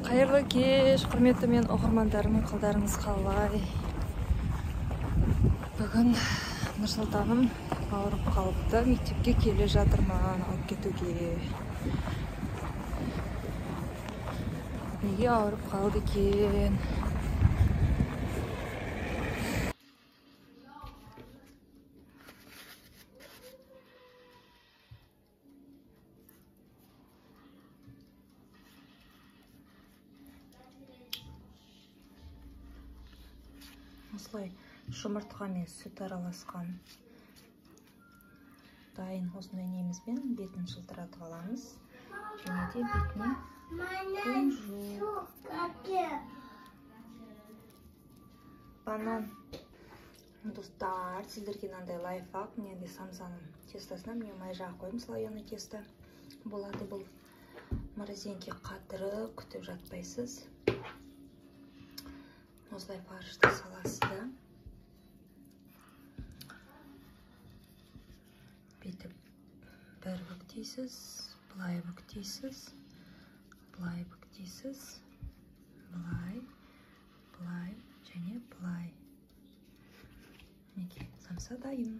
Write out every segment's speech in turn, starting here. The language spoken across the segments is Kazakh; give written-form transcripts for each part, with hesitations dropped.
Қайырлы кеш, құрметті мен оқырмандарым, қалдарыңыз қалай? Бүгін Нұрсұлтаным ауырып қалыпты, мектепке келе жатырмын алып кетуге. Неге ауырып қалды екен? Осылай жұмыртқа мен сүт араласқан дайын осындай немізбен бетін жылтыратып аламыз. Және де бетіне кунжут, банан. Достар, сіздерге мынандай лайфхак, мынандай самсаның тестосына міне май жағып қойдым, слоеный тесто болады бұл. Морозилке қатырып күтіп жатпайсыз. Осылай фаршты саласыз да, бүйтіп бір бүктейсіз, былай бүктейсіз, былай бүктейсіз, былай, былай және былай. Мінекей, самса дайын.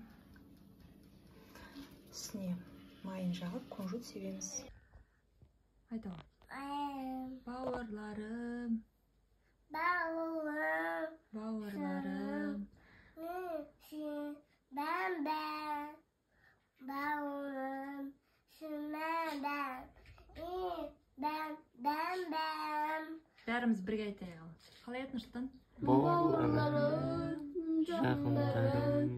Үстіне майын жағып, кунжут себеміз. Айта ғой. Бауырларым. Бауырларым. Бәріміз бірге айтайық. Қалай еді, Нұрсұлтан? Бауырларым, жақындарым,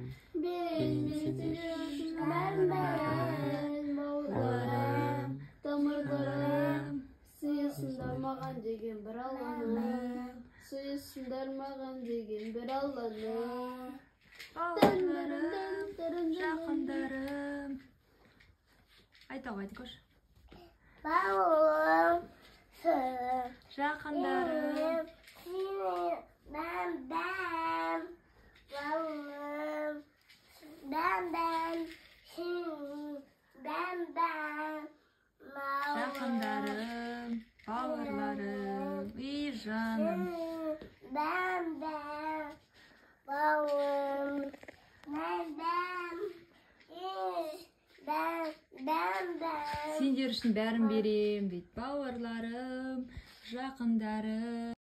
бауырларым, тамырларым, сыйсыңдар маған деген бір Алланы, сыйсыңдар маған деген бір Алланы. Бауырларым, жақындарым. Айта ғой, айтқош. Бауырым, жақындарым, бауырым, жақындарым, бауырларым, үй жаным. Сендер үшін бәрін берем дейді. Бауырларым, жақындарым.